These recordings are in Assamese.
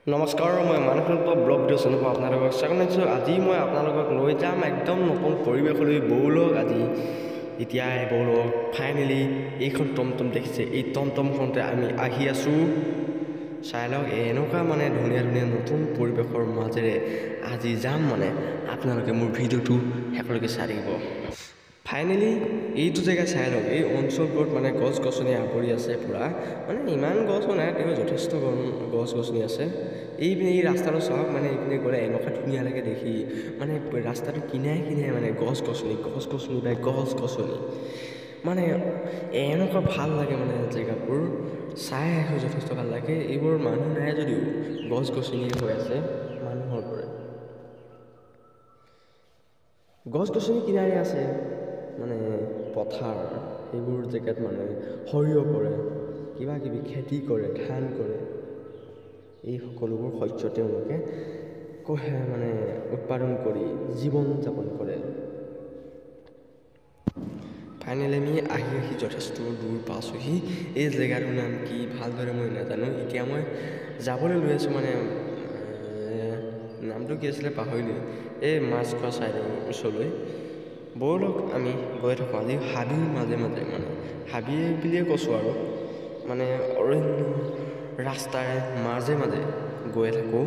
নমস্কাৰ, মই মানসন্ত ব্লগ ভিডিঅ' চেনেলৰ আপোনালোকক স্বাগতম জনাইছোঁ। আজি মই আপোনালোকক লৈ যাম একদম নতুন পৰিৱেশলৈ। ব'লক আজি এতিয়া ব'লক। ফাইনেলি এইখন টমটম দেখিছে, এই টমটমখনতে আমি আহি আছোঁ। চাই লওক, এনেকুৱা মানে ধুনীয়া ধুনীয়া নতুন পৰিৱেশৰ মাজেৰে আজি যাম। মানে আপোনালোকে মোৰ ভিডিঅ'টো শেষলৈকে চাই থাকিব। ফাইনেলি এইটো জেগা চাই লওক, এই অঞ্চলবোৰত মানে গছ গছনি আৱৰি আছে পূৰা। মানে ইমান গছো নাই, তেওঁ যথেষ্ট গছ গছনি আছে। এইপিনে এই ৰাস্তাটো চাওক, মানে এইপিনে গ'লে এনেকুৱা ধুনীয়া লাগে দেখি। মানে ৰাস্তাটো কিনাৰে কিনাৰে মানে গছ গছনি, গছ গছনি বাই গছ গছনি, মানে এনেকুৱা ভাল লাগে। মানে জেগাবোৰ চাই আহি যথেষ্ট ভাল লাগে। এইবোৰ মানুহ নাই যদিও গছ গছনি হৈ আছে মানুহৰ দৰে। গছ গছনি কিনাৰে আছে মানে পথাৰ, সেইবোৰ জেগাত মানে সৰিয়হ কৰে, কিবা কিবি খেতি কৰে, ধান কৰে। এই সকলোবোৰ শস্য তেওঁলোকে মানে উৎপাদন কৰি জীৱন যাপন কৰে। ফাইনেলি আমি আহি আহি যথেষ্ট দূৰ পাইছোঁহি। এই জেগাটোৰ নাম কি ভালদৰে মই নাজানো। এতিয়া মই যাবলৈ লৈ আছোঁ, মানে নামটো কি আছিলে পাহৰিলোঁ, এই মাছ খোৱা ছাইডৰ ওচৰলৈ। ব'লক আমি গৈ থাকোঁ আজি হাবিৰ মাজে মাজে, মানে হাবি বুলিয়ে কৈছোঁ আৰু, মানে অৰণ্য ৰাস্তাৰে মাজে মাজে গৈ থাকোঁ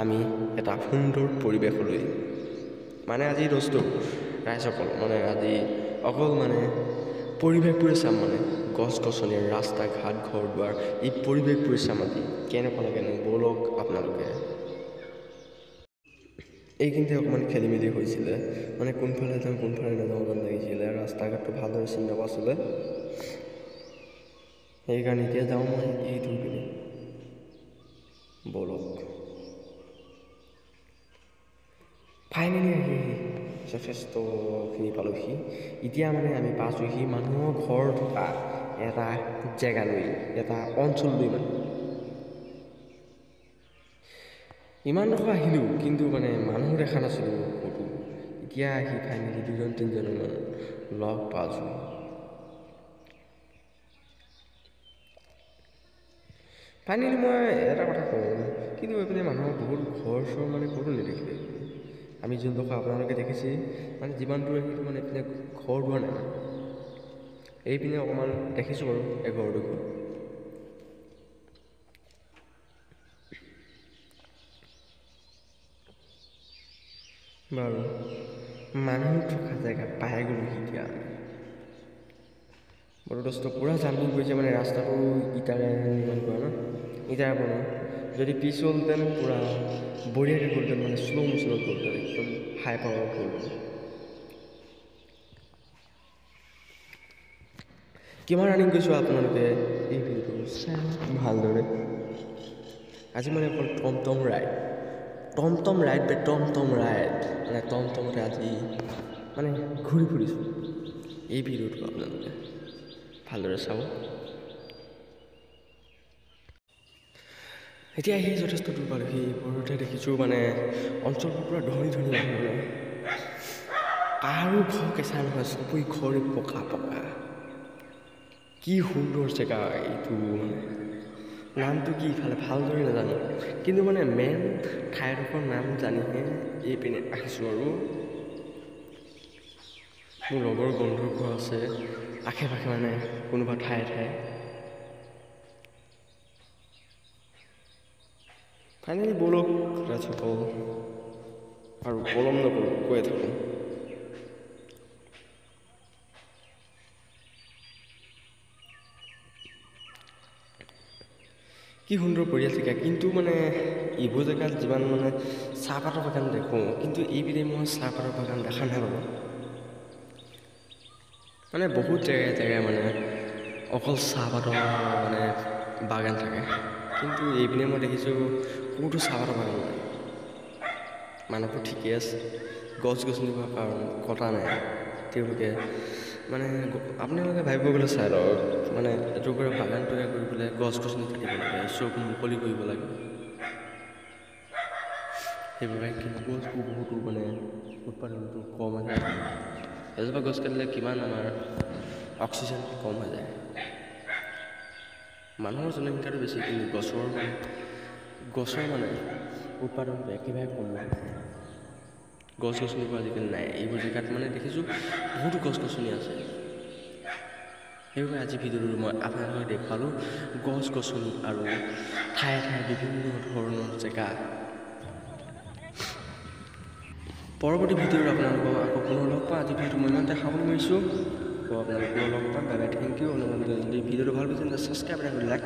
আমি এটা সুন্দৰ পৰিৱেশলৈ। মানে আজি দোস্ত ৰাইজসকল, মানে আজি অকল মানে পৰিৱেশবোৰে চাম, মানে গছ গছনি, ৰাস্তা ঘাট, ঘৰ দুৱাৰ, এই পৰিৱেশবোৰে চাম আজি কেনেকুৱা লাগেনো। ব'লক আপোনালোকে। এইখিনিতে অকণমান খেলি মেলি হৈছিলে, মানে কোনফালে যাওঁ কোনফালে নাযাওঁ যেন লাগিছিলে। ৰাস্তা ঘাটটো ভালদৰে চিনি নাপাইছিলে, সেইকাৰণে এতিয়া যাওঁ মই এইটোৰ পিনে। ব'লক। ফাইনেলি আহি আহি যথেষ্টখিনি পালোহি। এতিয়া মানে আমি পাইছোঁহি মানুহৰ ঘৰ থকা এটা জেগালৈ, এটা অঞ্চললৈ। মানে ইমানডোখৰ আহিলোঁ কিন্তু মানে মানুহ দেখা নাছিলোঁ ক'তো। এতিয়া আহি ফাইনেলি দুজন তিনিজনমান লগ পাইছোঁ। ফাইনেলি মই এটা কথা কওঁ, কিন্তু এইপিনে মানুহৰ বহুত ঘৰ চৰ মানে ক'তো নেদেখিলে। আমি যোনডোখৰ আপোনালোকে দেখিছে, মানে যিমান দূৰ আহিলোঁ মানে এইপিনে ঘৰ দুৱাৰ নাই। মানে এইপিনে অকণমান দেখিছোঁ বাৰু এঘৰ দুঘৰ। বাৰু মানুহ থকা জেগা পাই গ'লোহি এতিয়া আমি। বাৰু দোস্ত পূৰা জামিং কৰিছে, মানে ৰাস্তাটো ইটাৰে নিৰ্মাণ কৰা ন, ইটাৰে বনোৱা। যদি পিচ হ'লহেঁতেন পূৰা বঢ়িয়াকৈ গ'লহেঁতেন, মানে শ্ল' মোচনত গ'লহেঁতেন, একদম হাই পাৱাৰত গ'লহেঁতেন। কিমান ৰানিং কৰিছোঁ আপোনালোকে এই ভিডিঅ'টো চাই ভালদৰে। আজি মানে অকল টমটম ৰাইড, টমটম ৰাইড বে টমটম ৰাইড, মানে টমটমতে আজি মানে ঘূৰি ফুৰিছোঁ। এই ভিডিঅ'টো আপোনালোকে ভালদৰে চাব। এতিয়া আহি যথেষ্ট দূৰ পালোহি। এইবোৰতে দেখিছোঁ মানে অঞ্চলবোৰ পূৰা ধনী ধনী মানুহ, মানে কাৰো ঘৰ কেঁচা নহয়, চবৰে ঘৰ পকা পকা। কি সুন্দৰ জেগা এইটো, মানে নামটো কি ইফালে ভালদৰে নাজানো, কিন্তু মানে মেইন ঠাইডোখৰ নাম জানিহে এইপিনে আহিছোঁ। আৰু মোৰ লগৰ বন্ধুৰ ঘৰ আছে আশে পাশে, মানে কোনোবা ঠায়ে ঠায়ে। ফাইনেলি ব'লক ৰাইজসকল, আৰু পলম নকৰোঁ, গৈ থাকোঁ। কি সুন্দৰ পৰিয়াল জেগা। কিন্তু মানে এইবোৰ জেগাত যিমান মানে চাহপাতৰ বাগান দেখোঁ, কিন্তু এইপিনে মই চাহপাতৰ বাগান দেখা নাই বাৰু। মানে বহুত জেগাই জেগাই মানে অকল চাহপাতৰ মানে বাগান থাকে, কিন্তু এইপিনে মই দেখিছোঁ ক'তো চাহপাতৰ বাগান নাই। মানুহবোৰ ঠিকেই আছে, গছ গছনিবোৰ কাৰণ কটা নাই তেওঁলোকে। মানে আপোনালোকে ভাবিব গ'লে চাই লওক, মানে এটুকুৰা বাগান তৈয়াৰ কৰিবলৈ গছ গছনি কাটিব লাগে, চব মুকলি কৰিব লাগে। সেইবাবে কিন্তু গছবোৰ বহুতো মানে উৎপাদনটো কম হৈ যায়। এজোপা গছ কাটিলে কিমান আমাৰ অক্সিজেন কম হৈ যায়। মানুহৰ জনসংখ্যাটো বেছি, কিন্তু গছৰ মানে গছৰ মানে উৎপাদনটো একেবাৰে কম। গছ গছনিবোৰ আজিকালি নাই এইবোৰ জেগাত, মানে দেখিছোঁ বহুতো গছ গছনি আছে। সেইবাবে আজি ভিডিঅ'টো মই আপোনালোকক দেখুৱালোঁ গছ গছনি আৰু ঠায়ে ঠায়ে বিভিন্ন ধৰণৰ জেগা। পৰৱৰ্তী ভিডিঅ'ত আপোনালোকক আকৌ পুনৰ লগ পাম। আজি ভিডিঅ'টো মই ইমানতে সামৰণি মাৰিছোঁ। আকৌ আপোনালোক পুনৰ লগ পাম। Bye bye, thank you. অনুমান যদি ভিডিঅ'টো ভাল পাইছে তেন্তে ছাবস্ক্ৰাইব লাইক।